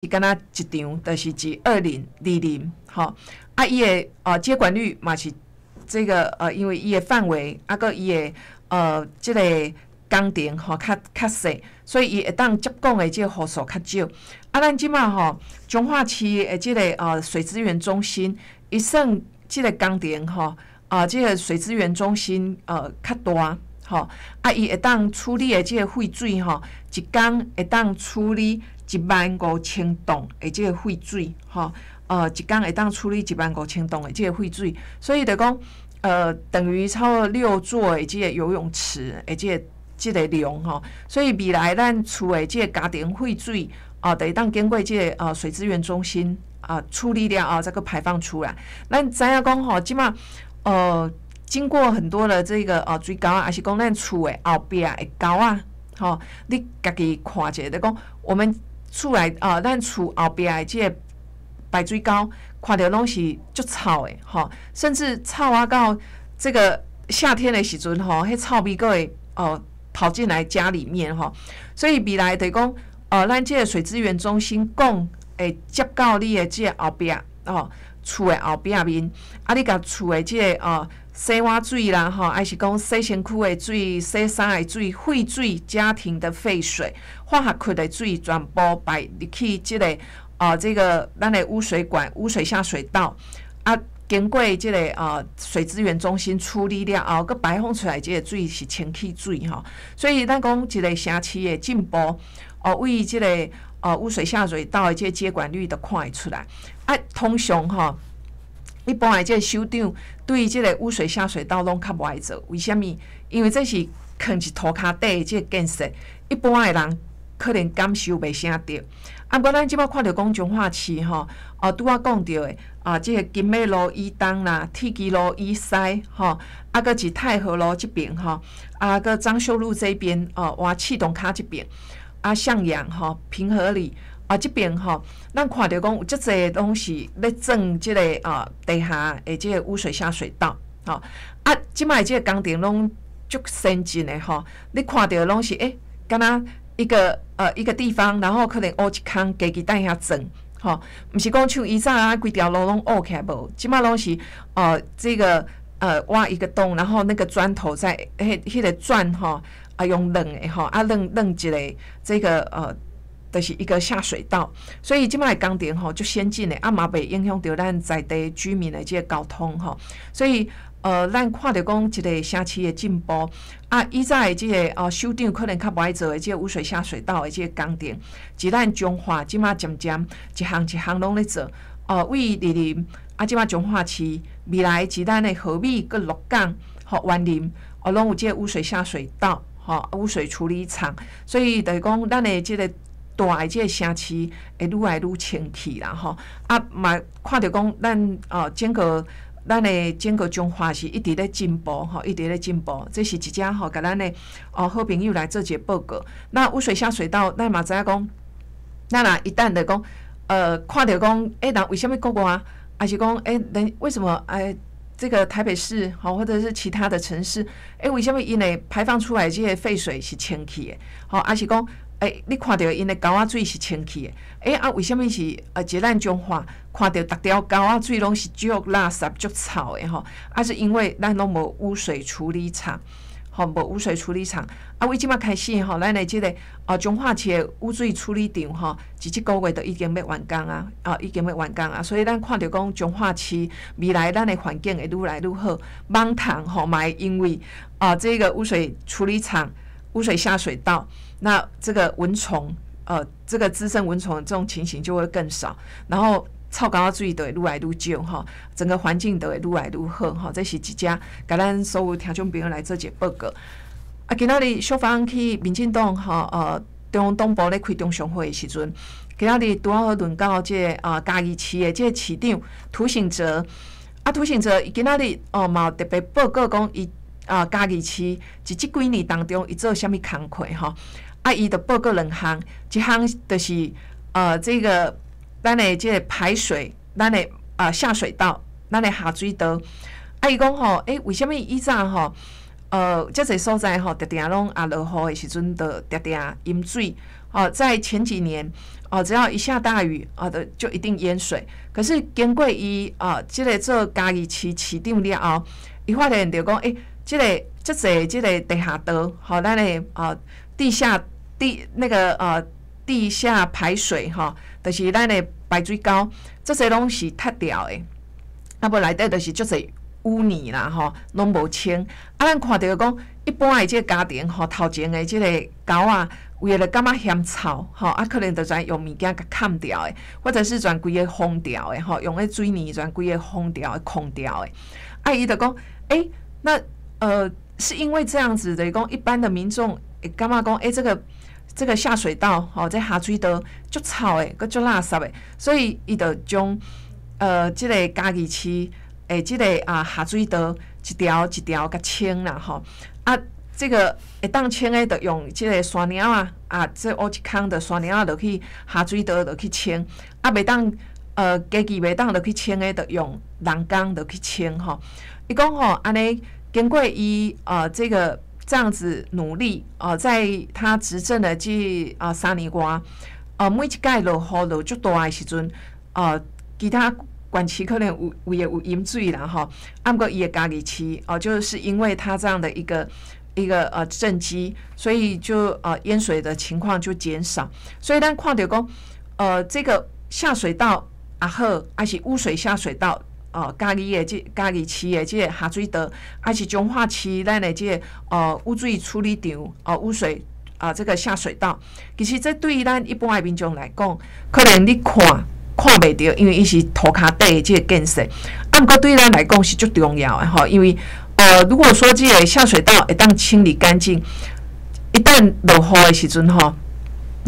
敢若一場，就是佇2020吼，啊，伊的接管率嘛是這個因為伊的範圍啊，閣伊的這個工程吼較細，所以伊會當接管的這個戶數較少。啊，咱這馬吼彰化市的這個水資源中心，伊算這個工程吼啊，這個水資源中心較大吼，啊，伊會當處理的這個廢水吼，一工會當處理1萬5千噸的這個廢水吼，一工會當處理一萬五千噸的這個廢水，所以就講，等於超過六座的這個游泳池的這個量吼，所以未來咱厝的這個家庭廢水啊，就會當經過這個水資源中心啊處理了後，再閣排放出來。咱知影講吼，這馬經過很多的這個水溝啊，抑是講咱厝的後壁的溝仔，吼，你家己看一下，就講我們厝內啊，咱厝後壁的這個排水溝，看著攏是足臭的吼，甚至臭啊到這個夏天的時陣吼，彼臭味閣會跑進來家裡面吼，所以未來就是講，咱這個水資源中心講會接到你的這個後壁吼，厝的後壁面，啊，你共厝的這個洗碗水啦吼，抑是講洗身軀的水、洗衫的水、廢水、家庭的廢水、化學區的水，全部排入去這個這個咱的污水管、污水下水道啊，經過這個水資源中心處理了後，閣排放出來這個水是清氣水吼。所以咱講一個城市的進步，哦，為這個污水下水道的這個接管率都看會出來。啊，通常吼，一般的這個首長對這個污水下水道攏較無愛做，為啥物？因為這是囥佇塗跤底的這個建設，一般的人可能感受袂啥著。啊，毋過咱這擺看著講彰化市吼，哦，拄仔講著的啊，這個金馬路以東啦，鐵支路以西吼，啊，閣佇太和路這邊吼，啊，閣彰秀路這邊哦，往刺桐跤這邊，啊，向陽吼，平和里啊，這邊吼，咱看著講有足濟攏是咧鑽這個啊地下的這個污水下水道，吼，啊，這擺這個工程攏足先進的吼，你看著攏是欸，敢若一個地方，然後可能挖一空，家己佇遐鑽，吼，毋是講像以前啊，規條路攏挖起來無，這擺攏是這個挖一個洞，然後那個磚頭在彼個鑽吼，啊用鑽的吼，啊鑽鑽一個這個就是一個下水道，所以這擺的工程吼足先進的，啊嘛袂影響著咱在地居民的這個交通吼，所以咱看著講一個城市的進步，啊，以早的這個首長可能較無愛做的這個污水下水道的這個工程，佇咱彰化這擺漸漸一項一項攏咧做，哦，為蒞林啊，這擺彰化市未來佇咱的和美閣鹿港、吼員林，哦，攏有這個污水下水道，吼污水處理廠，所以就是講咱的這個大的這個城市會愈來愈清氣啦，吼，啊嘛看著講咱整個咱的整個彰化是一直咧進步，吼，一直咧進步。這是一隻吼，共咱的好朋友來做一個報告。那污水下水道，咱嘛知影講，咱若一旦就講，看著講，欸，人為啥物國外，抑是講，欸，人為什麼欸，這個台北市吼，或者是其他的城市，欸，為啥物𪜶的排放出來這個廢水是清氣的？吼，抑是講，欸，你看著𪜶的溝仔水是清氣的，欸啊，為啥物是佇咱彰化看著逐條溝仔水攏是足垃圾、足臭的吼？啊，是因為咱攏無污水處理廠，吼，無污水處理廠。啊，為這擺開始吼，咱的這個彰化市的污水處理廠吼，佇這個月就已經欲完工啊，啊，已經欲完工啊。所以咱看著講彰化市未來咱的環境會愈來愈好，蠓蟲吼嘛會因為啊這個污水處理廠、污水下水道，那這個蚊蟲，這個滋生蚊蟲的這種情形就會更少，然後臭溝仔水就會愈來愈少吼，整個環境就會愈來愈好吼。這是一隻共咱所有聽眾朋友來做一個報告。啊，今仔日小芳去民進黨吼，中央黨部咧開中常會的時陣，今仔日拄好輪到這個嘉義市的這個市長涂醒哲，啊，涂醒哲伊今仔日哦嘛有特別報告講，伊嘉義市佇這幾年當中，伊做啥物工課吼？啊，伊就報告兩項，一項就是這個咱的這個排水，咱的下水道，咱的下水道。啊，伊講吼，欸，為啥物以前吼，遮濟所在吼，定定攏啊落雨的時陣，就定定淹水，哦，在前幾年，哦，只要一下大雨，啊的就一定淹水。可是經過伊啊，這个做嘉義市市長了後，伊發現著講，欸，這个遮濟這个地下道，吼，咱的啊地下地那個地下排水吼，就是咱的排水溝，這些攏是塌掉的，啊無內底就是足濟污泥啦，吼，攏無清。啊，咱看著講，一般的這个家庭吼，頭前的這个溝仔，為了感覺嫌臭，吼，啊，可能就全用物件共崁掉的，或者是全規个封掉的，吼，用彼水泥全規个封掉的、空掉的。啊，伊就講，欸，那是因為這樣子的，講一般的民眾會感覺講，欸，這個下水道，吼，這下水道足臭的，閣足垃圾的，所以伊就將這个嘉義市的這个啊下水道一條一條共清啦，吼，啊。這個會當清的，就用這个沙領仔啊，這挖一空的沙領仔落去下水道落去清，啊，袂當機器袂當落去清的，就用人工落去清吼。伊講吼，按呢經過伊這個這樣子努力哦，在他執政的這3年外，每一擺落雨落足大的時陣，其他縣市可能有有的有淹水啦吼，啊，毋過伊的嘉義市哦，就是因為他這樣的一個政績，所以就淹水的情況就減少。所以咱看著講，這個下水道也好，抑是污水下水道，哦，嘉義的這嘉義市的這个下水道，抑是彰化市咱的這个污水處理廠，哦，污水啊這個下水道，其實這對於咱一般的民眾來講，可能你看看袂著，因為伊是塗跤底的這个建設，啊，毋過對咱來講是足重要的吼，因為如果說這个下水道會當清理乾淨，一旦落雨的時陣吼，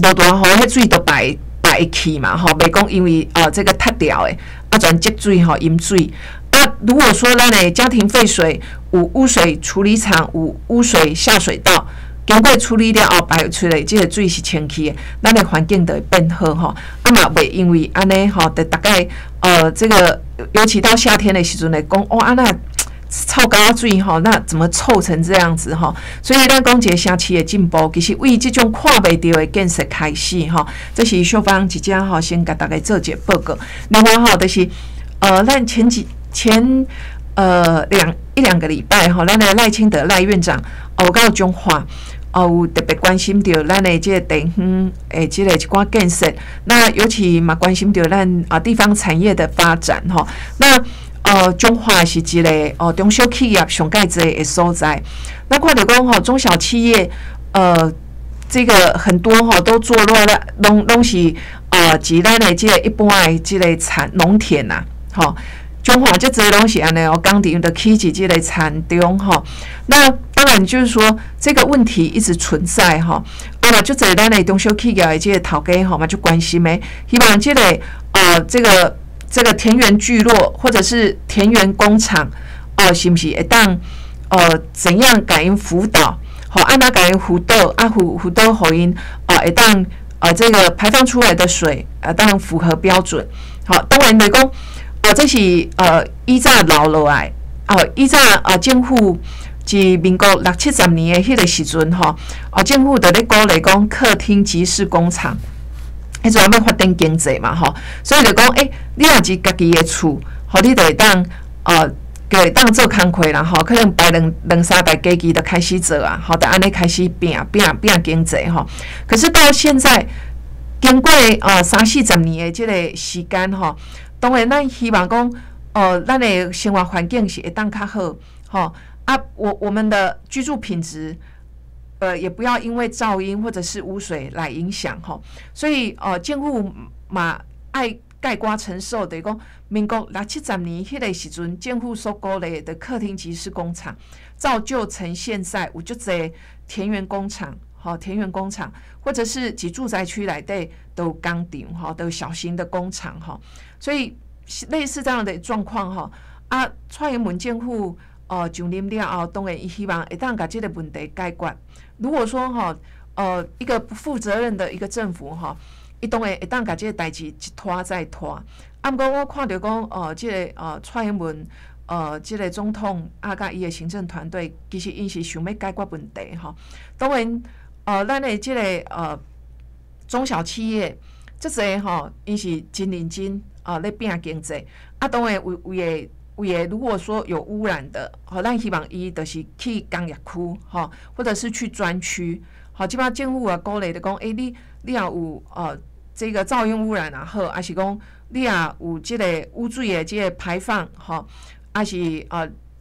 落大雨，彼水就排排去嘛吼，袂講因為這个塌掉的，啊全積水吼淹水。啊，如果說咱的家庭廢水有污水處理廠有污水下水道，經過處理了後排出來，這个水是清氣的，咱的環境就會變好吼。啊嘛袂因為按呢吼，就逐擺這個尤其到夏天的時陣來講，哦啊那臭膠仔水吼，那怎麼臭成這樣子吼？所以咱講一个城市的進步，其實為這種看袂著的建設開始吼。這是秀芳佇遮吼，先共大家做一个報告。另外吼，就是咱前幾前兩一兩個禮拜吼，咱的賴清德賴院長哦，到彰化哦，有特別關心著咱的這个地方的這个一寡建設。那尤其嘛關心著咱啊地方產業的發展吼。那彰化是一个中小企業上蓋濟的所在。那看著講吼，中小企業這個很多吼都坐落咧，攏攏是佇咱的這個一般的這个產農田呐，吼。彰化遮濟攏是按呢哦，工廠就起佇這个田中吼。那當然就是說這個問題一直存在吼。啊嘛，足濟咱的中小企業的這個頭家吼嘛，足關心的，希望這個這個田園聚落或者是田園工廠哦，是毋是會當怎樣共𪜶輔導？吼，按怎共𪜶輔導？啊輔輔導予𪜶哦，會當這個排放出來的水啊，當然符合標準。好，當然來講，哦，這是以早留落來，哦，以早啊政府佇民國六七十年的彼个時陣吼，哦，政府就咧鼓勵講客廳即是工廠。彼陣欲發展經濟嘛吼，所以就講，欸，你若是家己的厝，吼，你就會當就會當做工課啦吼，可能擺兩兩三台機器就開始做啊，吼，就按呢開始拼拼拼經濟吼。可是到現在，經過三四十年的這个時間吼，當然咱希望講，咱的生活環境是會當較好，吼啊，我們的居住品質，也不要因為噪音或者是污水來影響吼，所以政府嘛愛概括承受，就是講民國六七十年彼个時陣，政府所鼓勵的客廳即是工廠，造就成現在有足濟田園工廠，吼，田園工廠，或者是佇住宅區內底都有工廠，吼，都有小型的工廠，吼，所以類似這樣的狀況，吼，啊，蔡英文政府上任了後，當然伊希望會當共這個問題解決。如果說吼，一個不負責任的一個政府吼，伊當然會當共這个代誌一拖再拖。啊，毋過我看著講，哦，這个蔡英文這个總統啊，佮伊的行政團隊，其實𪜶是想欲解決問題吼。當然，咱的這个中小企業，這濟吼，𪜶是真認真啊咧拚經濟。啊，當然有有的有的，如果說有污染的，吼，咱希望伊就是去工業區，吼，或者是去專區。吼，這擺政府也鼓勵就講，欸，你若有這個噪音污染也好，抑是講你若有這個污水的這個排放，吼，抑是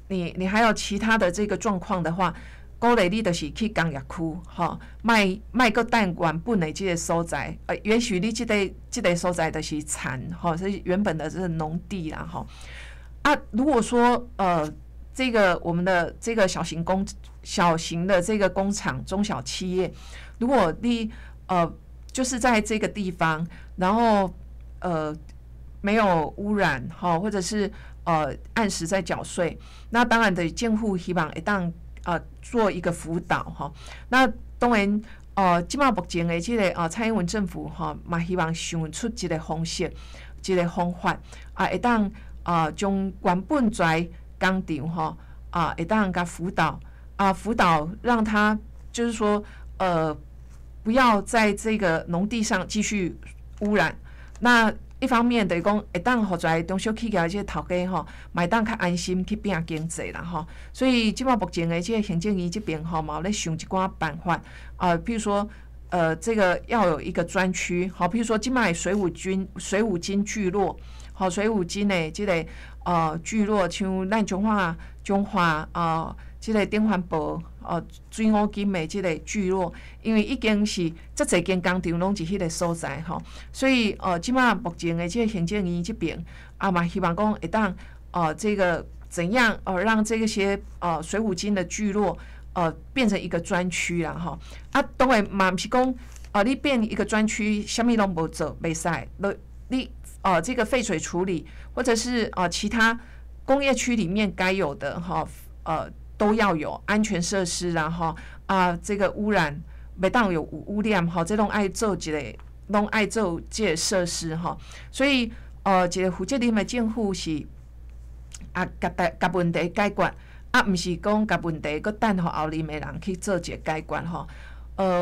你還有其他的這個狀況的話，鼓勵你就是去工業區，吼，莫莫閣等原本的這個所在，也許你這個所在就是田，吼，是原本的這個農地啦，吼。啊，如果說這個我們的這個小型的這個工廠、中小企業，如果你就是在這個地方，然後沒有污染，吼，或者是按時在繳稅，那當然的政府希望會當做一個輔導，吼。那當然，這擺目前的這個蔡英文政府吼，嘛希望想出一個方式，一個方法，啊，會當將原本在工廠吼，啊，會當共輔導，啊，輔導讓他就是說，不要在這個農地上繼續污染。那一方面就是講會當予遮中小企業這個頭家吼，嘛會當較安心去拚經濟啦吼。所以這擺目前的這個行政院這邊吼，嘛有咧想一寡辦法啊，譬如說，這個要有一個專區，好，譬如說這擺水五金聚落，好，水五金的這個聚落，像咱彰化啊，這個頂環埔水五金的這個聚落，因為已經是遮濟間工廠攏佇彼個所在吼，所以這擺目前的這個行政院這邊啊嘛希望講會當這個怎樣讓這些水五金的聚落變成一個專區啦吼，啊當然嘛毋是講你變一個專區，啥物攏無做，袂使，你這個廢水處理或者是其他工業區裡面該有的哈都要有安全設施，然後啊這個污染袂當有污染吼，這攏愛做一個，攏愛做這個設施吼，所以一個負責任的政府是啊，共大共問題解決，啊，毋是講共問題閣等予後任的人去做一個解決吼。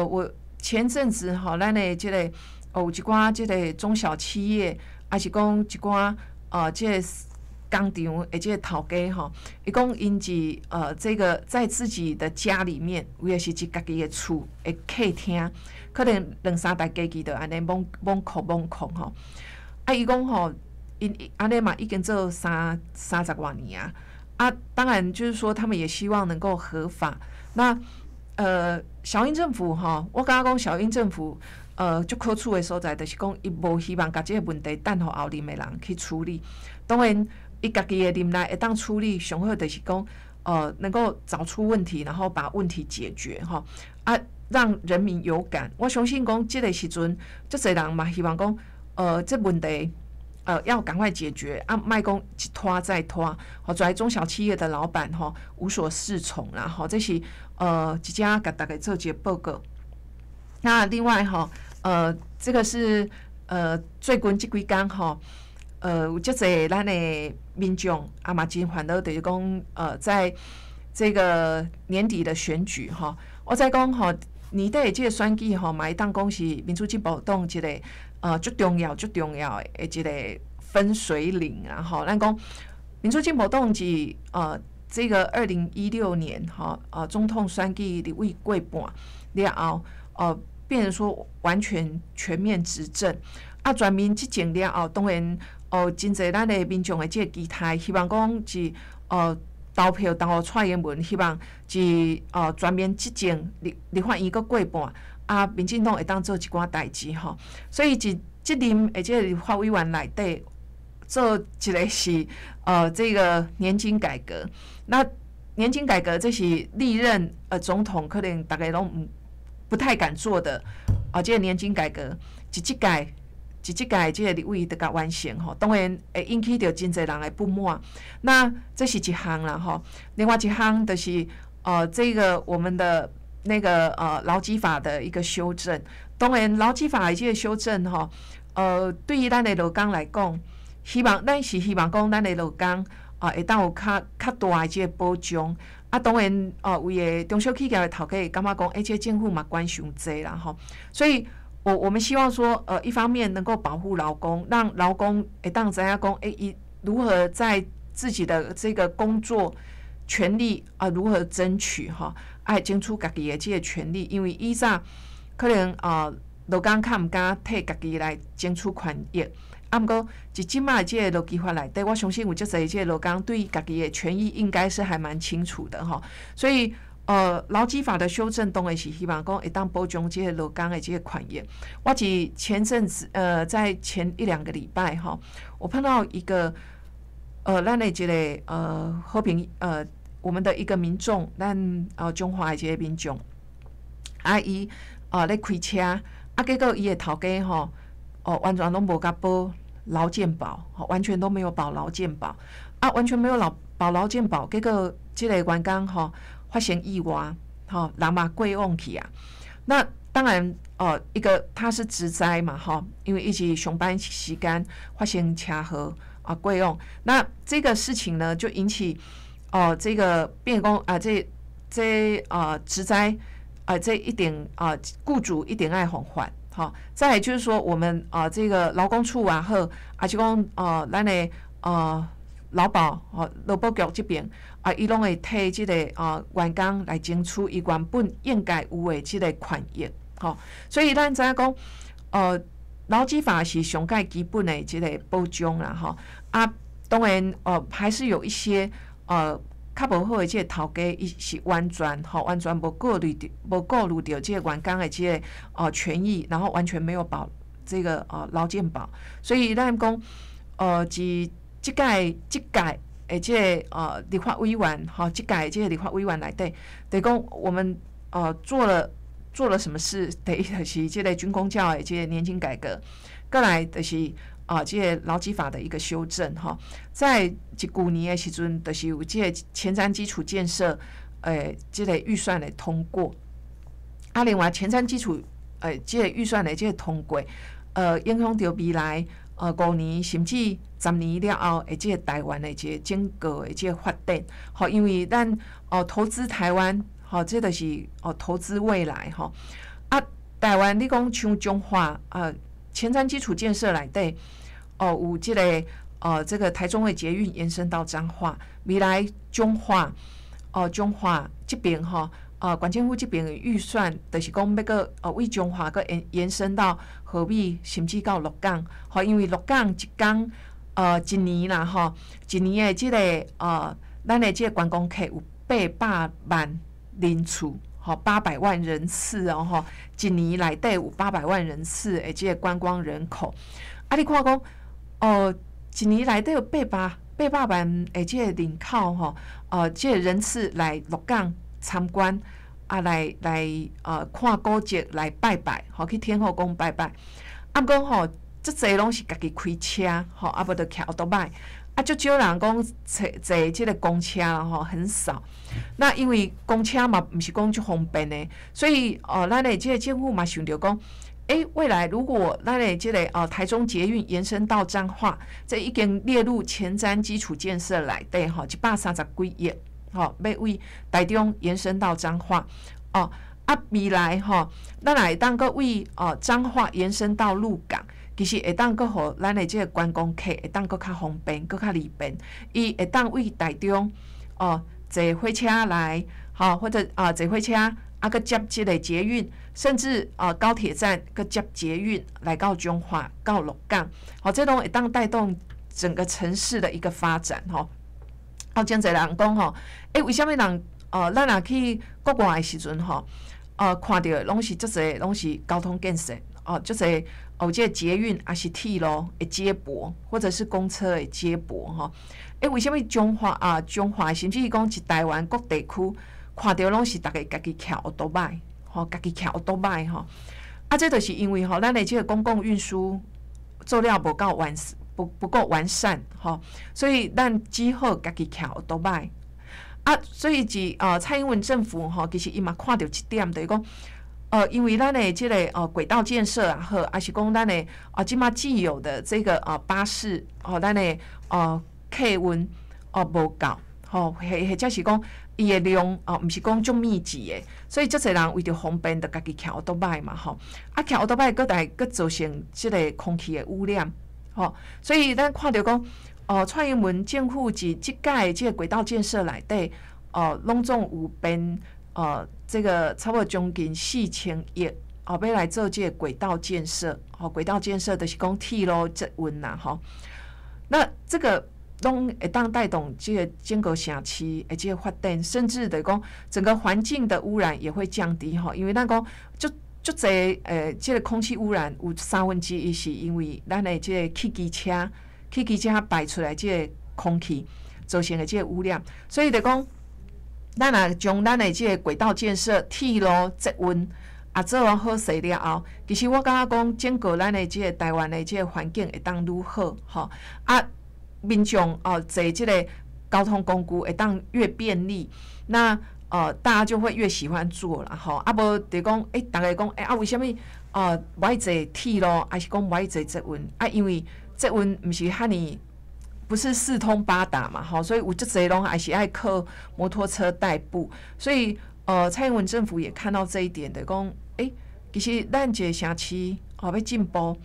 我前陣子吼，咱的這個有一寡這個中小企業，抑是講一寡這個工廠的這個頭家吼，伊講𪜶是這個在自己的家裡面，有的是佇家己的厝的客廳，可能兩三台機器就按呢猛猛擴猛擴吼。啊，伊講吼，𪜶按呢嘛已經做三十外年啊。啊，當然就是說，他們也希望能夠合法。那小英政府吼，我感覺講小英政府足可取的所在，就是講伊無希望共這個問題等予後任的人去處理。當然，伊家己的任內會當處理，上好就是講，能夠找出問題，然後把問題解決吼，啊，讓人民有感。我相信講這個時陣，足濟人嘛希望講，這問題要趕快解決啊！莫講一拖再拖，予遮中小企業的老闆吼無所適從啦吼，這是一隻共大家做一個報告。那另外吼，這個是最近這幾工吼，有足濟咱的民眾啊嘛真煩惱，就是講在這個年底的選舉吼，我知講吼，年底的這個選舉吼，嘛會當講是民主進步黨一個足重要、足重要的一個分水嶺啊！吼，咱講民主進步黨是這個2016年吼，總統選舉立委過半了後，變成說完全全面執政。啊，全面執政了後，當然哦，真濟咱的民眾的這個期待，希望講是投票投予蔡英文，希望是全面執政，立法院閣過半。啊，民進黨會當做一寡代誌吼，所以佇這任的這個立法委員內底做一個是這個年金改革。那年金改革這是歷任總統可能逐家攏毋不太敢做的，啊，這個年金改革一這屆一這屆這個立委就共完成吼，當然會引起著真濟人的不滿。那這是一項啦吼，另外一項就是這個我們的那個勞基法的一個修正，當然勞基法的這個修正吼，對於咱的勞工來講，希望咱是希望講咱的勞工啊會當有較大的這個保障。啊，當然哦，有的中小企業的頭家會感覺講，欸，這個政府嘛管傷濟啦吼，所以我們希望說，一方面能夠保護勞工，讓勞工會當知影講，伊如何在自己的這個工作權利啊，如何爭取吼，愛爭取家己的這個權利，因為以早可能啊，勞工較毋敢替家己來爭取權益。啊，毋過佇這擺這個勞基法內底，我相信有足濟這個勞工對家己的權益應該是還蠻清楚的吼。所以，勞基法的修正當然是希望講會當保障這個勞工的這個權益。我佇前陣子，在前一兩個禮拜吼，我碰到一個，咱的這個和平，我們的一個民眾，咱彰化的這個民眾，啊伊咧開車，啊結果伊的頭家吼，完全攏無共保勞健保，完全都沒有保勞健保，啊，完全沒有保勞健保，結果這個員工吼發生意外，吼人嘛過往去啊。那當然，哦，一個他是職災嘛，吼，因為伊是上班時間發生車禍啊過往。那這個事情呢，就引起哦，這個變講啊，這啊職災啊，這一定啊，僱主一定愛還還。好，再來就是說，我們啊，這個勞工處啊，好，啊，就講哦，咱的勞保吼，勞保局這邊啊，伊攏會替這個啊員工來爭取伊原本應該有的這個權益，吼。所以咱知影講，勞基法是上蓋基本的這個保障啦，吼。啊，當然哦，還是有一些較無好的這個頭家，伊是完全吼，完全無顧慮著，無顧慮著這個員工的這個權益，然後完全沒有保這個勞健保，所以咱講，佇這屆的這個立法委員吼，這屆這個立法委員內底，就是講我們做了什麼事？第一就是這個軍公教的這個年金改革，過來就是啊，這個勞基法的一個修正吼，在一舊年的時陣，就是有這個前瞻基礎建設，這個預算的通過。啊，另外前瞻基礎這個預算的這個通過，影響著未來5年甚至10年了後的這個台灣的這個整個的這個發展。吼，因為咱投資台灣，吼，這就是投資未來吼。啊，台灣你講像彰化啊，前瞻基礎建設內底，有這個這個台中的捷運延伸到彰化，未來彰化彰化這邊吼，縣政府這邊的預算，就是講欲閣為彰化閣延伸到和美，甚至到鹿港，吼，因為鹿港一工一年啦吼，一年的這個咱的這個觀光客有八百萬人次，吼，800萬人次哦吼，一年內底有八百萬人次的這個觀光人口，啊，你看講，一年內底有八百萬的這個人口吼，這個人次來鹿港參觀，啊，來看古蹟，來拜拜，吼，去天後宮拜拜。啊，毋過吼，足濟攏是家己開車，吼，啊無就騎歐多擺，啊，足少人講坐這個公車啦，吼，很少。那因為公車嘛，毋是講足方便的，所以哦，咱的這個政府嘛想著講，未來如果咱的這個台中捷運延伸到彰化，這已經列入前瞻基礎建設內底吼，130幾億，吼，欲為台中延伸到彰化，哦，啊，未來吼，咱若會當閣為彰化延伸到鹿港，其實會當閣予咱的這個觀光客會當閣較方便，閣較利便，伊會當為台中坐火車來，吼，或者啊坐火車啊，閣接這個捷運，甚至啊高鐵站閣接捷運來到彰化、到鹿港，吼，這攏會當帶動整個城市的一個發展，吼。啊，真濟人講吼，為啥物人咱若去國外的時陣吼，看著的攏是足濟，攏是交通建設，哦，足濟哦，這個捷運抑是鐵路的接駁，或者是公車的接駁，吼。為啥物彰化啊，彰化甚至是講佇台灣各地區看著攏是逐家家己騎歐多擺，吼，家己騎歐多擺，吼。啊，這就是因為吼，咱的這個公共運輸做了無夠完善，不夠完善，吼，所以咱只好家己騎歐多擺。啊，所以佇蔡英文政府吼，其實伊嘛看著這點，就是講，因為咱的這個軌道建設也好，抑是講咱的啊，這馬既有的這個巴士，哦，咱的客運無夠，吼，或者是講伊的量哦，毋是講足密集的，所以足濟人為著方便，就家己騎歐多擺嘛，吼。啊，騎歐多擺閣來閣造成這个空氣的污染，吼。所以咱看著講，哦，蔡英文政府佇這屆這个軌道建設內底，哦，攏總有編哦，這個差不多將近4000億，哦，欲來做這个軌道建設，吼，軌道建設就是講鐵路捷運啦，吼。那這個攏會當帶動這个整個城市的這个發展，甚至就是講整個環境的污染也會降低吼，因為咱講足足濟這个空氣污染有1/3是因為咱的這个汽機車排出來這个空氣造成的這个污染，所以就講咱若將咱的這个軌道建設、鐵路、捷運啊做完好勢了後，其實我感覺講整個咱的這个台灣的這个環境會當愈好吼啊。民眾哦坐這个交通工具會當越便利，那大家就會越喜歡坐啦吼。啊無就講逐家講啊為啥物無愛坐鐵路，還是講無愛坐捷運？啊，因為捷運毋是遐爾不是四通八達嘛吼，所以有足濟攏還是愛靠摩托車代步。所以蔡英文政府也看到這一點，就講其實咱一個城市哦欲進步，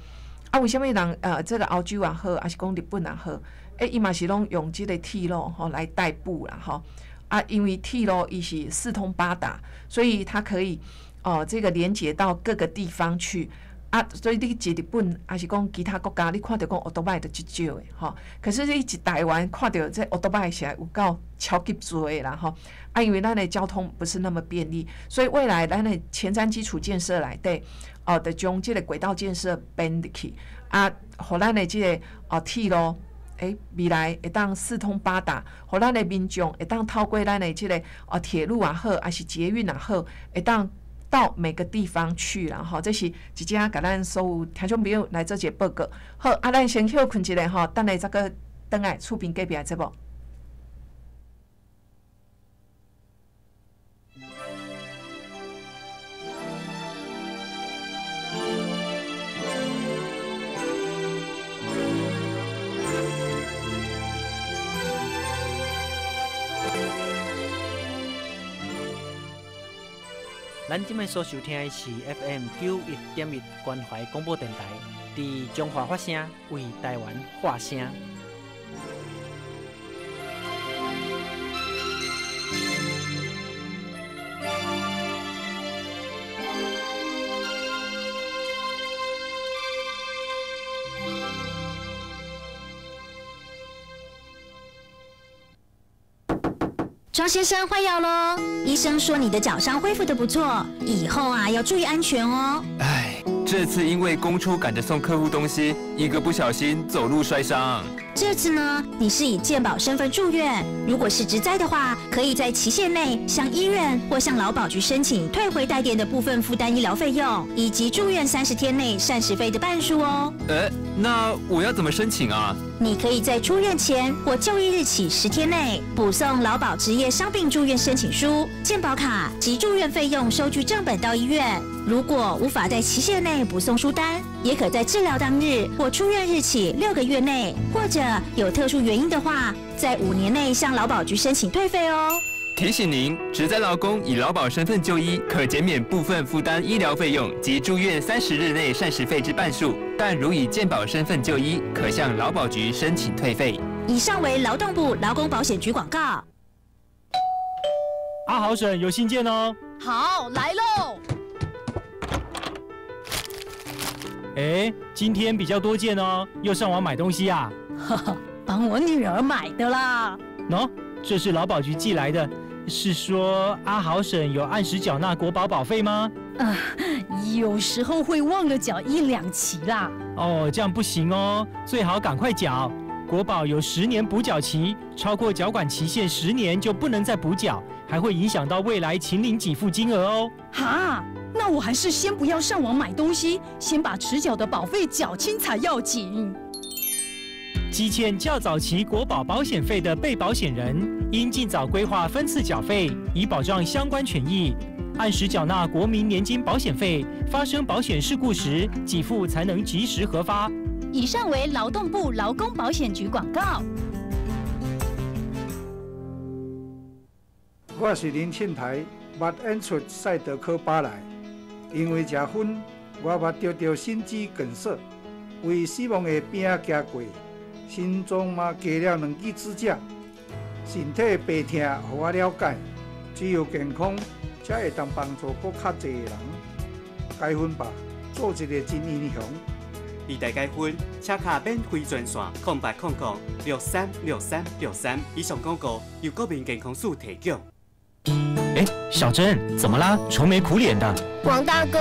啊為啥物人這个歐洲也好，還是講日本也好？伊嘛是攏用這个鐵路吼來代步啦吼，啊，因為鐵路伊是四通八達，所以它可以哦這個連接到各個地方去啊，所以你佇日本還是講其他國家，你看著講歐多擺就足少的吼，可是你佇台灣看著這歐多擺實在有夠超級濟的啦吼，啊，因為咱的交通不是那麼便利，所以未來咱的前瞻基礎建設內底哦，就將這個軌道建設編入去啊，予咱的這个哦鐵路。未來會當四通八達，予咱的民眾會當透過咱的這个哦鐵路也好，還是捷運也好，會當到每個地方去啦吼。這是一隻共咱所有聽眾朋友來做一个報告。好，啊，咱先歇睏一下吼，等下再閣轉來厝邊隔壁的節目。咱這擺所收聽的是 FM 91.1關懷廣播電臺，佇彰化發聲，為台灣發聲。莊先生換藥囉，醫生說你的腳傷恢復得不錯，以後啊要注意安全哦。唉，這次因為公出趕着送客戶東西，一個不小心走路摔傷。這次呢，你是以健保身份住院，如果是職災的話，可以在期限內向醫院或向勞保局申請退回代墊的部分負擔醫療費用，以及住院30天內膳食費的半數哦。那我要怎麼申請啊？你可以在出院前或就醫日起10天內補送勞保職業傷病住院申請書、健保卡及住院費用收據正本到醫院。如果無法在期限內補送書單，也可在治療當日或出院日起6個月內，或者有特殊原因的話，在5年內向勞保局申請退費哦。提醒您，職災勞工以勞保身份就醫，可減免部分負擔醫療費用及住院30日內膳食費之半數；但如以健保身份就醫，可向勞保局申請退費。以上為勞動部勞工保險局廣告。阿豪嬸有信件哦。好，來嘍。今天比較多件哦，又上網買東西啊？哈哈，幫我女兒買的啦。喏，這是勞保局寄來的，是說阿豪嬸有按時繳納國保保費嗎？啊，有時候會忘了繳1、2期啦。哦，這樣不行哦，最好趕快繳。國保有10年補繳期，超過繳管期限10年就不能再補繳，還會影響到未來請領給付金額哦。哈，那我還是先不要上網買東西，先把遲繳的保費繳清才要緊。積欠較早期國保保險費的被保險人，應盡早規劃分次繳費，以保障相關權益。按時繳納國民年金保險費，發生保險事故時，給付才能及時核發。以上為勞動部勞工保險局廣告。我是林慶台，捌演出《賽德克巴萊》，因為食薰，我捌得著心肌梗塞，為死亡的邊仔行過，心臟嘛加了兩支支架，身體病痛，予我了解，只有健康，才會當幫助閣較濟的人。解薰吧，做一个真英雄。二代解薰，車卡免費專線0800636363。以上廣告由國民健康署提供。哎，小珍，怎麼啦？愁眉苦臉的。王大哥，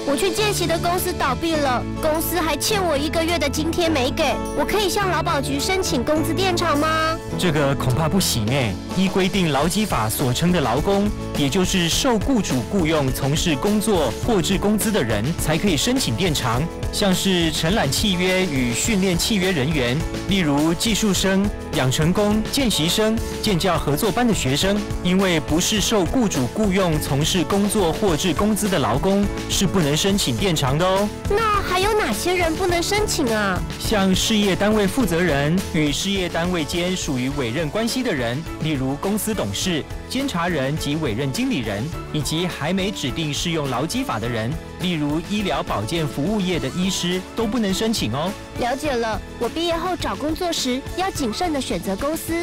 我去見習的公司倒閉了，公司還欠我一個月的津貼沒給，我可以向勞保局申請工資墊償嗎？這個恐怕不行哎。依規定，勞基法所稱的勞工，也就是受雇主雇傭從事工作獲支工資的人，才可以申請墊償。像是承攬契約與訓練契約人員，例如技術生、養成工、見習生、建教合作班的學生，因為不是受雇主雇傭從事工作獲支工資的勞工，是不能申請墊償的哦。那還有哪些人不能申請啊？像事業單位負責人與事業單位間屬於委任關係的人，例如公司董事、監察人及委任經理人，以及還沒指定適用勞基法的人，例如醫療保健服務業的醫師，都不能申請哦。了解了，我畢業後找工作時要謹慎地選擇公司。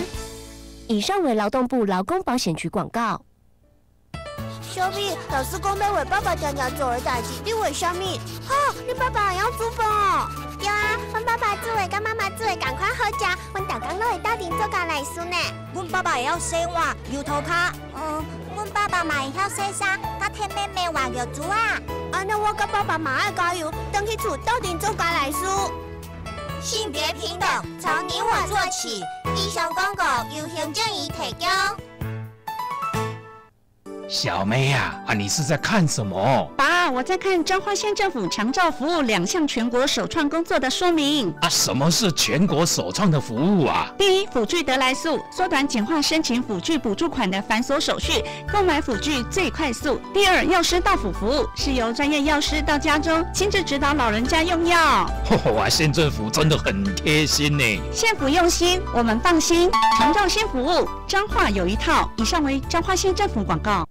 以上為勞動部勞工保險局廣告。小米，老師講欲為爸爸定定做的代誌，你為啥物？吼，你爸爸會曉煮飯哦？對啊，阮爸爸煮的佮媽媽煮的仝款好食，阮逐工攏會鬥陣做家來事呢。阮爸爸會曉洗碗、搝塗跤，阮爸爸嘛會曉洗衫，佮替妹妹換尿苴仔。按呢，我佮爸爸嘛愛加油，轉去厝鬥陣做家來事。性別平等，從你我做起。以上廣告由行政院提供。小妹呀，啊，你是在看什麼？爸，我在看彰化縣政府長照服務兩項全國首創工作的說明。啊，什麼是全國首創的服務啊？第一，輔具得來速，縮短簡化申請輔具補助款的繁瑣手續，購買輔具最快速。第二，藥師到府服務，是由專業藥師到家中親自指導老人家用藥。哇，縣政府真的很貼心呢。縣府用心，我們放心。長照新服務，彰化有一套。以上為彰化縣政府廣告。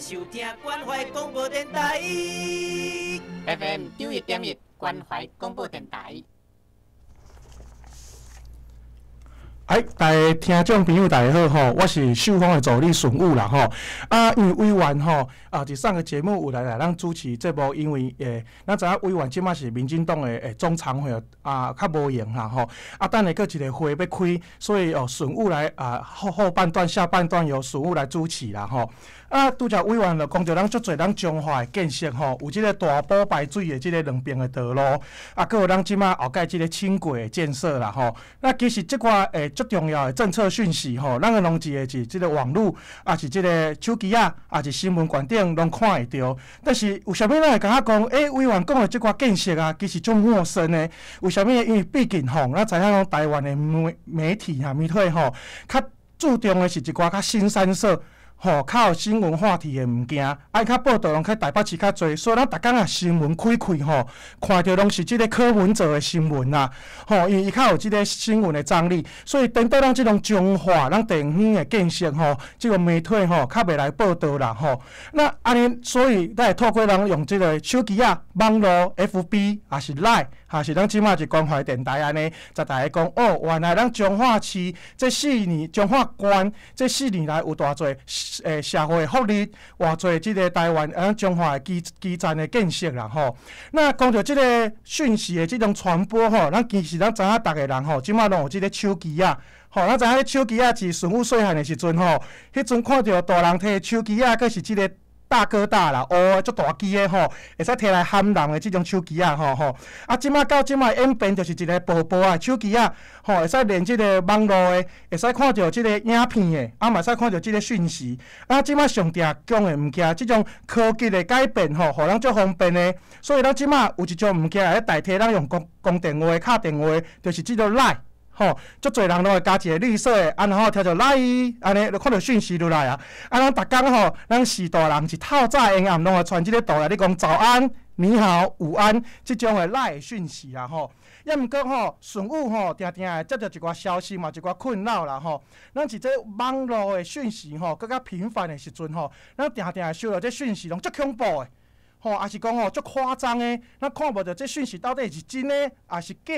收聽關懷廣播電臺，FM 91.1關懷廣播電臺。哎，大家聽眾朋友大家好吼，我是秀芳的助理順武啦吼。啊，因為委員吼啊，佇上個節目有來咱主持節目，因為咱知影委員這馬是民進黨的總參會啊，較無閒啦吼。啊，等下閣一個會欲開，所以哦，順武來啊後半段、下半段由順武來主持啦吼。啊，拄才委員就講著咱足濟咱彰化的建設吼，有這個大埔排水的這個兩邊的道路，啊，閣有咱這馬後蓋這個輕軌的建設啦吼。那其實這寡足重要的政策訊息吼，咱個攏一個是這個網路，啊是這個手機仔，啊是新聞館頂攏看會著。但是有啥物咱會感覺講，委員講的這寡建設啊，其實足陌生的。為啥物？因為畢竟吼，咱知影講台灣的媒體哈媒體吼，較注重的是一寡較腥羶色。吼，較有新聞話題的物件，啊，伊較報導攏較台北市較濟，所以咱逐工啊新聞開開吼，看著攏是這個柯文哲的新聞啦，吼，因為伊較有這個新聞的張力，所以顛倒咱這種彰化、咱地方的建設吼，這個媒體吼較袂來報導啦吼。那按呢，所以咱會透過人用這個手機仔、網路、FB，抑是 LINE，抑是咱這馬是關懷電臺按呢，才逐家講哦，原來咱彰化市這四年，彰化縣這四年來有偌濟。社會福利，偌濟這個台灣咱彰化的基層的建設啦吼。那講著這個訊息的這種傳播吼，咱其實咱知影逐个人吼，這馬攏有這個手機仔。吼，咱知影彼手機仔是順武細漢的時陣吼，彼陣看著大人提手機仔，閣是這個大哥大啦，烏足大支的吼，會使提來含人的這種手機仔吼吼。啊，這馬到這馬演變就是一個薄薄的手機仔，吼，會使連這個網路的，會使看著這個影片的，啊，嘛會使看著這個訊息。啊，這馬上定講的物件，這種科技的改變吼，予咱足方便的。所以咱這馬有一種物件會代替咱用公電話、敲電話，就是這個 LINE。吼，足濟人攏會加一個綠色的，啊，然後聽著來，按呢就看著訊息就來啊。啊，咱逐工吼，咱序大人是透早下暗攏會傳這個圖來，你講早安，你好，午安，這種的 LINE 訊息啦吼。抑毋過吼，順武吼，定定會接著一寡消息嘛，一寡困擾啦吼。咱是這網路的訊息吼，閣較頻繁的時陣吼，咱定定會收著這訊息攏足恐怖的，吼，抑是講吼足誇張的，咱看無著這訊息到底是真的，抑是假，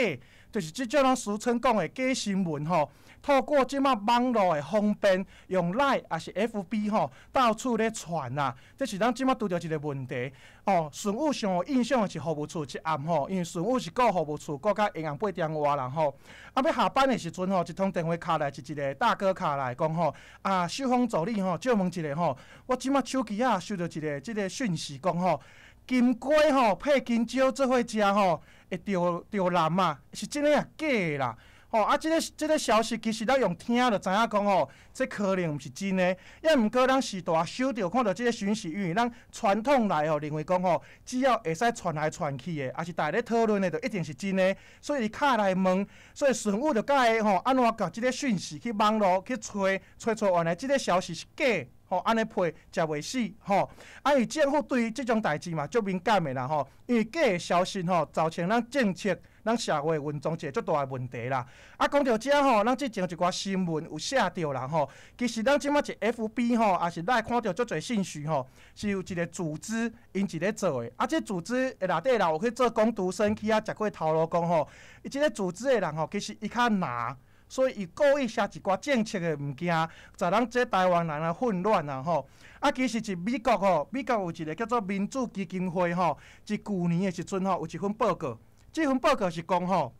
就是這種咱俗稱講的假新聞吼。透過這馬網路的方便，用 LINE 抑是 FB 吼，到處咧傳啊，這是咱這馬拄著一個問題。哦，順武上有印象的是服務處一暗吼，因為順武是顧服務處，顧甲下暗8點外啦吼。啊，欲下班的時陣吼，一通電話敲來，是一個大哥敲來講吼，啊，秀峰助理吼，借問一下吼，我這馬手機仔收著一個這個訊息講吼，金瓜吼配香蕉做伙食吼，會著著癌啊，是真的抑假的啦？吼，啊，這個消息其實咱用聽就知影講吼，這可能毋是真的。抑毋過咱時大收著看著這個訊息，因為咱傳統來吼認為講吼，只要會使傳來傳去的，抑是大家咧討論的，就一定是真的。所以伊敲來問，所以順武就佮伊吼，按怎共這個訊息去網路去揣，揣出原來這個消息是假。吼，按呢批食袂死吼。啊，因為政府對於這種代誌嘛足敏感的啦吼，因為假的消息吼，造成咱政策、咱社會運作一個足大的問題啦。啊，講著這吼，咱之前一寡新聞有寫著啦吼。其實咱這馬一 FB 吼，抑是咱會看著足濟信息吼，是有一個組織𪜶佇咧做的。啊，這組織的內底人有去做工讀生，去遐食過頭路，講吼，伊這個組織的人吼，其實伊較藍。所以伊故意寫一寡政策的物件，予咱這台灣人啊混亂啊吼。啊，其實佇美國吼，美國有一個叫做民主基金會吼，佇舊年的時陣吼，有一份報告，這份報告是講吼，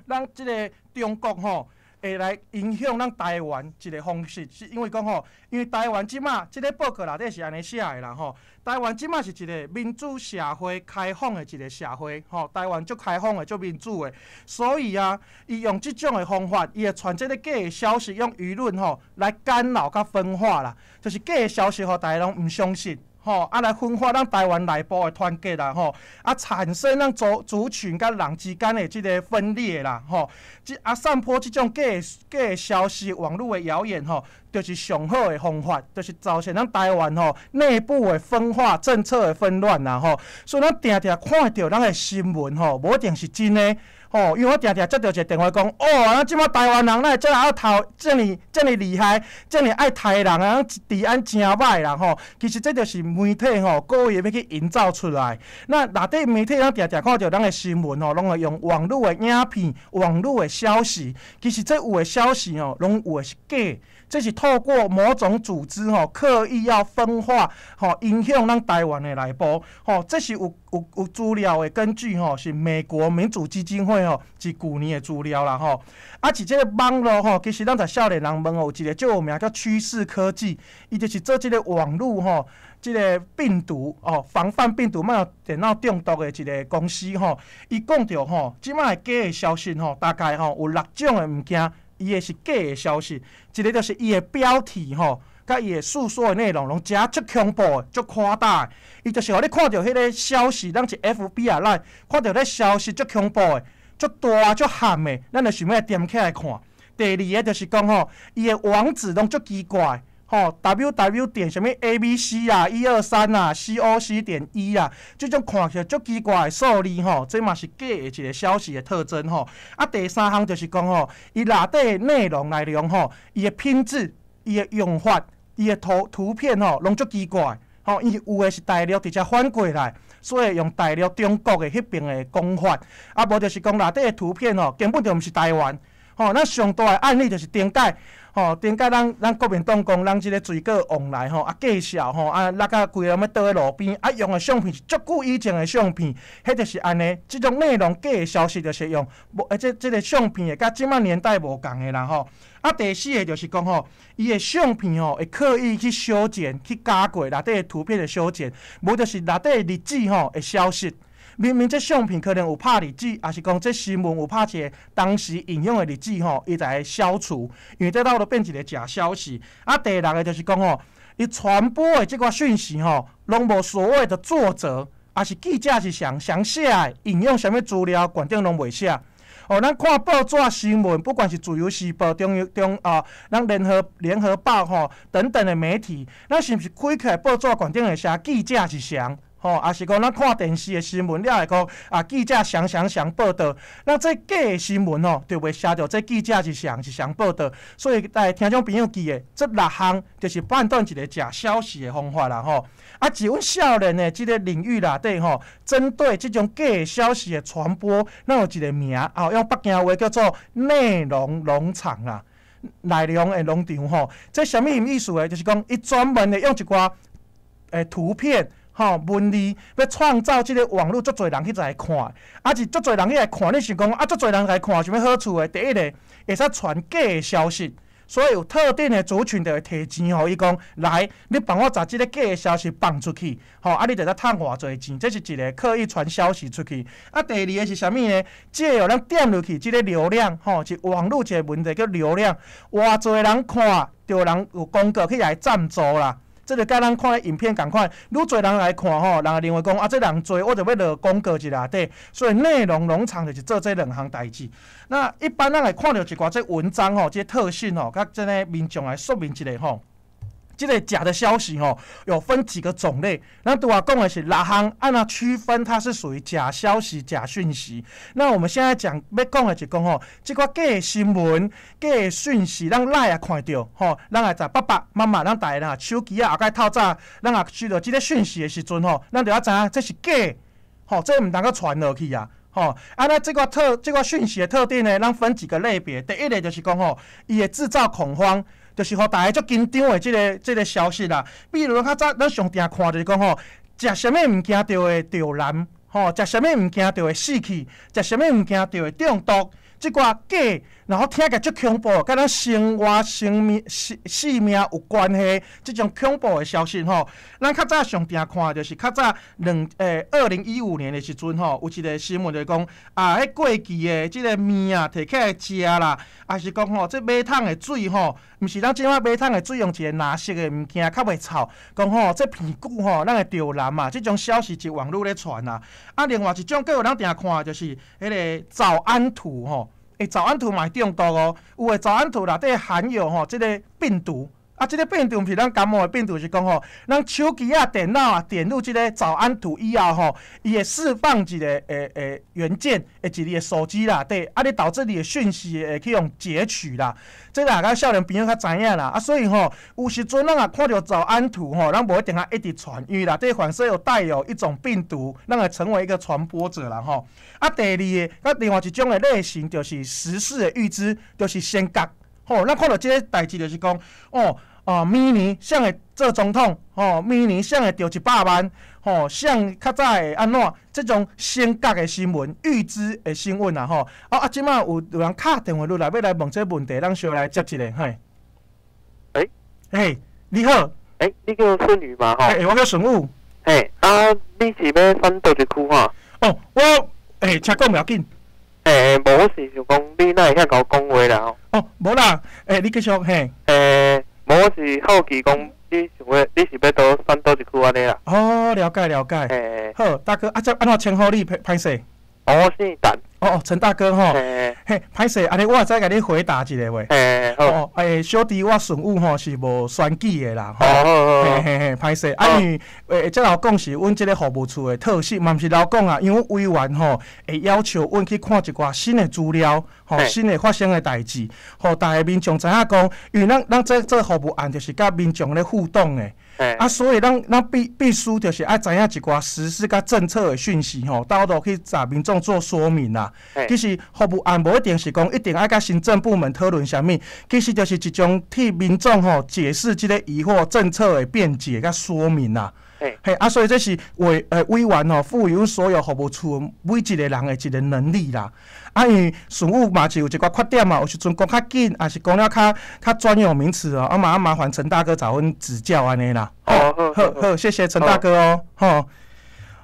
咱這個中國吼會來影響咱台灣一個方式，是因為講吼，因為台灣這馬這個報告內底是按呢寫的啦吼，台灣這馬是一個民主社會開放的一個社會吼，台灣足開放的足民主的，所以啊，伊用這種的方法，伊會傳這個假的消息，用輿論吼來干擾佮分化啦，就是假的消息，予大家攏毋相信。吼，啊來分化咱台灣內部的團結啦，吼，啊產生咱族族群佮人之間的這個分裂啦，吼，這啊散播這種假假的消息、網路的謠言，吼，就是上好的方法，就是造成咱台灣吼內部的分化、政策的紛亂啦，吼，所以咱定定看著咱的新聞，吼，無一定是真的。吼，因為我定定接著一個電話講，哦，啊，這馬台灣人哪會遮爾頭，遮爾遮爾厲害，遮爾愛刣人啊，治安誠歹啦吼。其實這就是媒體吼故意欲去營造出來。那內底媒體咱定定看著咱的新聞吼，攏會用網路的影片、網路的消息。其實這有的消息吼，攏有的是假。這是透過某種組織吼，刻意要分化吼，影響咱台灣的內部吼，這是有有有資料的根據吼，是美國民主基金會吼，是舊年的資料啦吼。啊，佇這個網路吼，其實咱在少年人問吼，有一個足有名叫趨勢科技，伊就是做這個網路吼，這個病毒哦，防範病毒莫電腦中毒的一個公司吼。伊講著吼，這擺的假的消息吼，大概吼有六種的物件。伊的是假的消息，一個就是伊的標題吼，佮伊的訴說的內容攏誠足恐怖的、足誇大的。伊就是予你看著彼個消息，咱是 FB 啊，咱看著彼消息足恐怖的、足大、足譀的，咱就想欲點起來看。第二个就是講吼，伊的網址攏足奇怪。吼，ww 點啥物 ABC 啊，123啊，COC.1啊，這種看起來足奇怪的數字吼，這嘛是假的一個消息的特徵吼。啊，第三項就是講吼，伊內底內容內容吼，伊的品質、伊的用法、伊的圖圖片吼，攏足奇怪。吼，伊有的是大陸直接反過來，所以用大陸中國的彼爿的講法，啊，無就是講內底的圖片吼，根本就毋是台灣。吼，咱上大的案例就是頂擺。吼，頂擺咱咱國民黨講，咱這個水果往來吼，啊介紹吼，啊落甲規个欲倒佇路邊，啊用的相片是足久以前的相片，彼就是按呢，這種內容假的消息就是用無，這這個相片會佮這馬年代無仝的啦吼。啊，第四个就是講吼，伊的相片吼會刻意去修剪、去加過內底的圖片的修剪，無就是內底的日子吼會消失。明明這相片可能有拍日子，抑是講這新聞有拍一個當時引用的日子吼，伊就會消除，因為這到都變一個假消息。啊，第六个就是講吼，伊傳播的這寡訊息吼，攏無所謂的作者，抑是記者是誰，誰寫的，引用啥物資料，懸頂攏袂寫。哦，咱看報紙新聞，不管是自由時報、中央中啊，咱聯合聯合報吼等等的媒體，咱是毋是開起來報紙懸頂會寫記者是誰？吼，抑是講咱看電視的新聞，了會講啊，記者誰誰誰報導，咱這假的新聞吼，就袂寫著這記者是誰是誰報導。所以，逐家聽眾朋友記得，這六項就是判斷一個假消息的方法啦吼。啊，佇阮少年的這個領域內底吼，針對這種假的消息的傳播，咱有一個名，啊，用北京話叫做內容農場啦，內容的農場吼。這啥物意思呢？就是講，伊專門的用一寡圖片，吼，文字欲創造這個網路足濟人去來看，啊是足濟人去來看，你想講啊，足濟人來看有啥物好處的？第一个會使傳假的消息，所以有特定的族群就會提錢予伊講，來，你幫我將這个假的消息放出去，吼，啊，你就會使趁偌濟錢，這是一个刻意傳消息出去。啊，第二个是啥物呢？借由咱點入去這个流量，吼，是網路一个問題叫流量，偌濟人看，就有人有廣告去來贊助啦。這就佮咱看的影片仝款，愈濟人來看吼，人會認為講啊，這人濟，我就欲落廣告佇內底，所以內容農場就是做這兩項代誌。那一般咱會看著一寡這文章吼，這特性吼，佮這个民眾來說明一下吼。這个假的消息吼，有分幾個種類。咱拄仔講的是六項，按怎區分它是屬於假消息、假訊息。那我們現在講欲講的是講吼，這寡假的新聞、假的訊息，咱哪會看著吼？咱會在爸爸媽媽、咱逐个人手機仔後蓋透早，咱若收著這個訊息的時陣吼，咱就要知影這是假，吼，這毋通閣傳落去啊！吼，啊，那這個訊息的特點呢，咱分幾個類別。第一个就是講吼，伊會製造恐慌。就是予大家足緊張的這个消息啦。比如較早咱上定看就是講吼，食啥物物件就會著癌，吼，食啥物物件就會死去，食啥物物件就會中毒。這寡假，然後聽起來足恐怖，佮咱生活、生命、性命有關係，這種恐怖的消息吼。咱較早上定看就是較早2015年的時陣吼，有一個新聞就講啊，彼過期的這个麵啊，提起來食啦，抑是講吼，這馬桶的水吼，毋是咱這擺馬桶的水用一个藍色的物件較袂臭，講吼，這鼻久吼，咱會著癌啊，這種消息佇網路咧傳啊。啊，另外一種閣有人定看就是彼个早安圖吼。欸，早安圖嘛會中毒哦，有的早安圖內底含有吼這个病毒，啊，這个病毒毋是咱感冒的病毒，是講吼，咱手機仔、電腦啊，點入這个早安圖以後吼，伊會釋放一个元件，會佇你的手機內底，啊，你導致你的訊息會去予截取啦。這個咱少年朋友較知影啦，啊，所以吼，有時陣咱若看著早安圖吼，咱無一定愛一直傳，因為內底反正有帶有一種病毒，咱會成為一個傳播者啦吼。啊，第二个，佮另外一種的類型就是時事的預知，就是先覺。吼，咱看著這个代誌就是講，哦，哦，明年誰會做總統？吼，明年誰會著100萬？吼，誰較早會按怎？這種先覺的新聞、預知的新聞啊，吼。啊啊，這擺有人敲電話入來，欲來問這個問題，咱小來接一下，嘿。欸。嘿，你好。欸，你叫孫宇嗎？吼。欸，我叫孫宇。嘿，啊，你是欲選佗一區哈？哦，我，欸，請講無要緊。欸，無，我是想講，你哪會遐𠢕講話啦？吼。哦，無啦，欸，你繼續，嘿。欸，無，我是好奇講，你想欲，你是欲佗選佗一區按呢啦？哦，了解了解。欸。好，大哥，啊，這按怎稱呼你？歹勢。哦，我姓陳。哦哦，陳大哥吼。欸。嘿，歹勢，按呢我會使共你回答一下袂？欸，好。哦，欸，小弟我順武吼是無選舉的啦，吼。哦。嘿嘿嘿，歹勢，啊，因為欸，這頭講是阮這个服務處的特性，嘛毋是老講啊，因為阮委員吼會要求阮去看一寡新的資料，吼，新的發生的代誌，予逐个民眾知影講，因為咱這做服務案就是佮民眾咧互動的。啊，所以咱必須就是愛知影一寡時事佮政策的訊息吼，到處去共民眾做說明啦。其實服務案無一定是講一定愛佮行政部門討論啥物，其實就是一種替民眾吼解釋這个疑惑、政策的辯解佮說明啦。嘿，啊，所以這是委員吼賦予阮所有服務處每一個人的一個能力啦。啊，因為事務嘛是有一寡缺點嘛，有時陣講較緊，抑是講了較專有名詞哦，啊嘛麻煩陳大哥共阮指教按呢啦。哦，好，好，謝謝陳大哥哦，吼。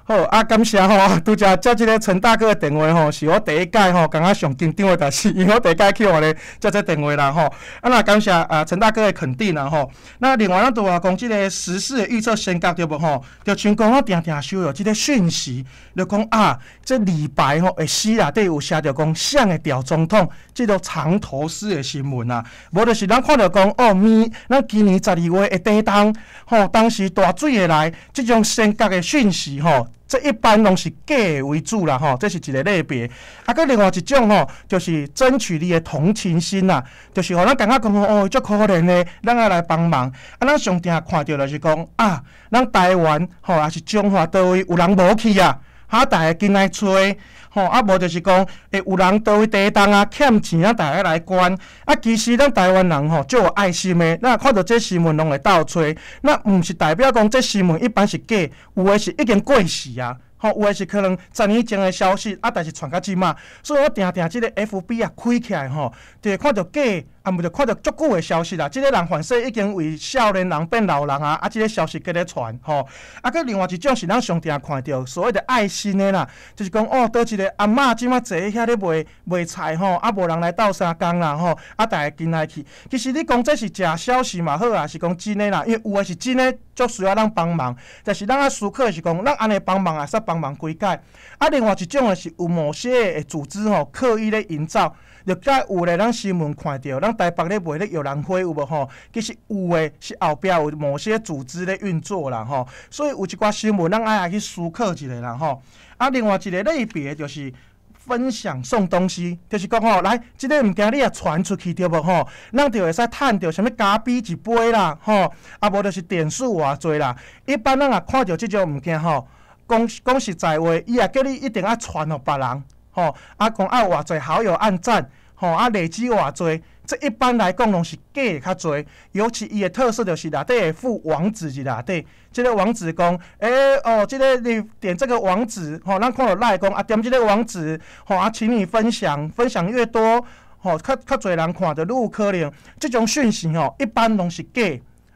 好啊，感謝吼，拄才接這个陳大哥的電話吼，是我第一擺吼，感覺上緊張的代誌，因為我第一擺去予咧接這電話啦吼。啊，那感謝啊陳大哥的肯定啦吼。那另外咱拄仔講這个時事的預測先覺對無吼？就像講我定定收著這个訊息，就講啊，這李白吼會詩內底有寫著講，誰會調總統，這个藏頭詩的新聞啊。無就是咱看著講哦，咪咱今年12月的地動吼，當時大水會來，這種先覺的訊息吼。這一般攏是假的為主啦，吼，這是一个類別。啊，閣另外一種吼，就是爭取你的同情心啦，就是予咱感覺講哦，足可憐的，咱愛來幫忙。啊，咱上定看著就是講啊，咱台灣吼，抑是彰化佗位有人無去啊，哈，逐家緊來揣，吼，啊，無就是講會有人佗位地動啊，欠錢啊，逐家來捐。啊，其實咱台灣人吼，足有愛心的，咱看著這新聞攏會鬥揣，那毋是代表講這新聞一般是假，有的是已經過時啊。吼，有的是可能10年前的消息，啊，但是傳到這馬，所以我定定這个 FB 啊開起來吼，就會看著假，啊，毋就看著足久的消息啦。這个人凡勢已經為少年人變老人啊，啊，這个消息閣咧傳吼。啊，閣另外一種是咱上定看著所謂的愛心的啦，就是講哦，佗一个阿嬤這馬坐佇遐咧賣賣菜吼，啊，無人來鬥相共啦吼，啊，逐家緊來去。其實你講這是假消息嘛好啊，是講真的啦，因為有的是真的，足需要咱幫忙，但是咱愛思考的是講，咱按呢幫忙會使幫忙幾擺？啊，另外一種的是有某些的組織吼，刻意咧營造，就佮有咧咱新聞看著，咱台北咧賣咧玉蘭花有無吼？其實有的是後壁有某些組織咧運作啦吼，所以有一寡新聞咱愛來去思考一下啦吼。啊，另外一个類別就是分享送東西，就是講吼，來，這个物件你若傳出去對無吼？咱就會使趁著啥物咖啡一杯啦，吼，啊無就是點數偌濟啦。一般咱若看著這種物件吼，講講實在話，伊也叫你一定愛傳予別人，吼，啊講愛偌濟好友按讚，吼，啊累積偌濟，這一般來講攏是假的較濟。尤其伊的特色就是內底會附網址佇內底，這个網址講，欸哦，這个你點這个網址，吼，咱看著 LINE 講啊，點這个網址，吼啊，請你分享，分享越多，吼，較較濟人看著愈有可能。這種訊息吼，一般攏是假。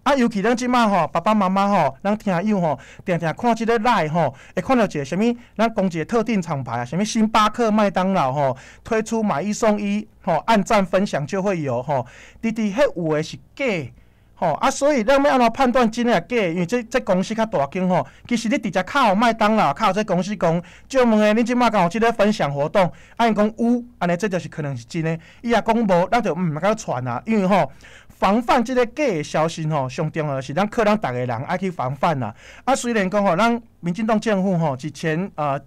啊，尤其咱這馬吼，爸爸媽媽吼，咱聽友吼，定定看這个 LINE 吼，會看著一个啥物，咱講一个特定廠牌啊，啥物星巴克、麥當勞吼，推出買一送一，吼，按讚分享就會有吼，弟弟彼有的是假，吼啊，所以咱欲按怎判斷真的抑假？因為這這公司較大間吼，其實你直接敲予麥當勞，敲予這公司講，借問的，恁這馬敢有這个分享活動？啊，𪜶講有，按呢這就是可能是真的。伊若講無，咱就毋通閣傳啊，因為吼，防範這个假的消息吼，上重要的是咱靠咱逐个人愛去防範啦。啊，雖然講吼，咱民進黨政府吼，之前頂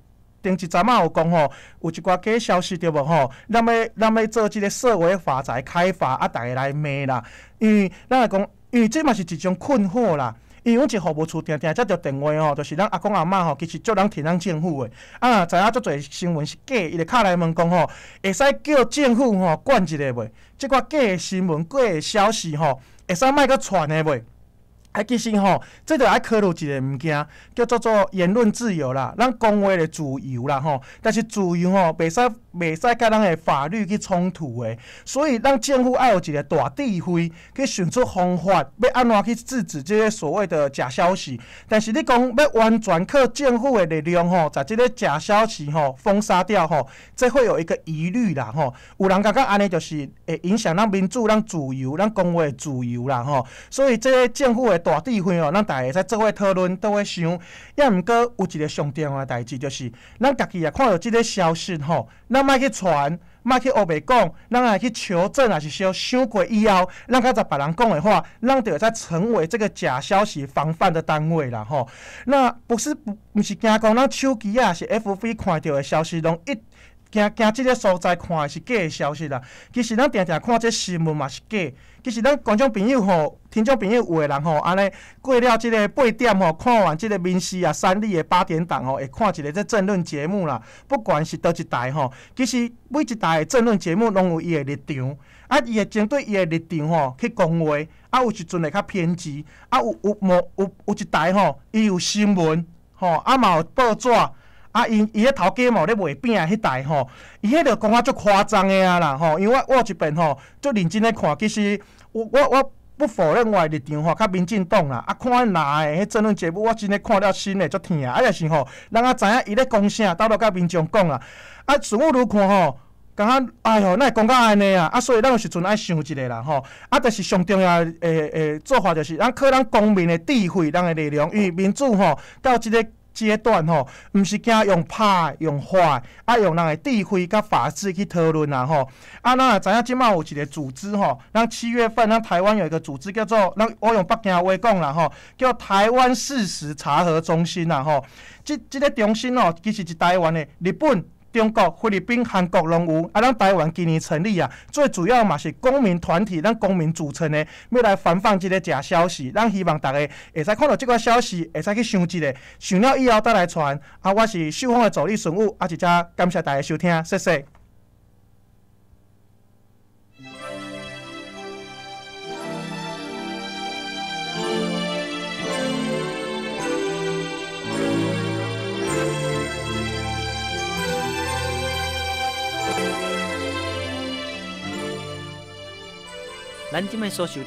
一陣仔有講吼，有一寡假消息對無吼？咱欲咱欲做這个社會法宅開發，啊，逐个來罵啦。因為咱來講，因為這嘛是一種困惑啦。因為阮一服務處定定接著電話吼，就是咱阿公阿嬤吼，其實足人挺咱政府的。啊，若知影足濟新聞是假，伊就敲來問講吼，會使叫政府吼管一下袂？這寡假的新聞、假的消息吼，會使莫閣傳的袂？啊，其實吼，這就愛考慮一个物件，叫做做言論自由啦，咱講話的自由啦吼。但是自由吼，袂使袂使佮咱的法律去衝突的。所以，咱政府愛有一个大智慧，去想出方法，欲按怎去制止這个所謂的假消息。但是你講欲完全靠政府的力量吼，將這个假消息吼封殺掉吼，這會有一個疑慮啦吼。有人感覺按呢就是會影響咱民主、咱自由、咱講話的自由啦吼。所以，這个政府的大智慧哦，咱逐个會使做伙討論、做伙想。抑毋過有一个上重要的代誌，就是咱家己若看著這个消息吼，咱莫去傳，莫去烏白講，咱愛去求證，抑是小想過以後，咱較才別人講的話，咱就會使成為這个假消息防範的單位啦吼。那不是不毋是驚講咱手機啊，是 FB 看著的消息攏一驚驚這个所在看的是假的消息啦。其實咱定定看這新聞嘛是假。其實咱觀眾朋友吼、聽眾朋友有的人吼，按呢過了這个8點吼，看完這个民視啊、三立的八點檔吼，會看一个這政論節目啦。不管是佗一台吼，其實每一台的政論節目攏有伊的立場，啊，伊會針對伊的立場吼去講話，啊，有時陣會較偏激，啊，有有無有有一台吼，伊有新聞吼，啊嘛有報紙。啊，𪜶伊彼頭家嘛有咧賣餅的彼台吼，伊彼就講啊足誇張的啊啦吼，因為我我有一遍吼，足認真咧看，其實我我我不否認我的立場吼，較民進黨啦。啊，看彼藍的彼政論節目，我真的看了心會足疼啊！啊，也是吼，人也知影伊咧講啥，兜落佮民眾講啦。啊，順武愈看吼，感覺哎喲，哪會講到按呢啊？啊，所以咱有時陣愛想一下啦吼。啊，就是上重要的做法就是，咱靠咱公民的智慧、咱的力量，因為民主吼到這個階段吼，毋是驚用拍、用話，啊用人的智慧佮法治去討論啦吼。啊，咱也知影這馬有一個組織吼，咱7月份，咱台灣有一個組織叫做，咱我用北京話講啦吼，叫台灣事實查核中心啦吼。這個中心吼，其實是台灣的日本、中國、菲律賓、韓國攏有，啊，咱台灣今年成立啊，最主要嘛是公民團體，咱公民組成的，欲來防範這個假消息。咱希望大家會使看著這個消息，會使去想一下，想了以後再來傳。啊，我是秀峰的助理孫武，啊，一隻感謝大家收聽，謝謝。咱這擺所收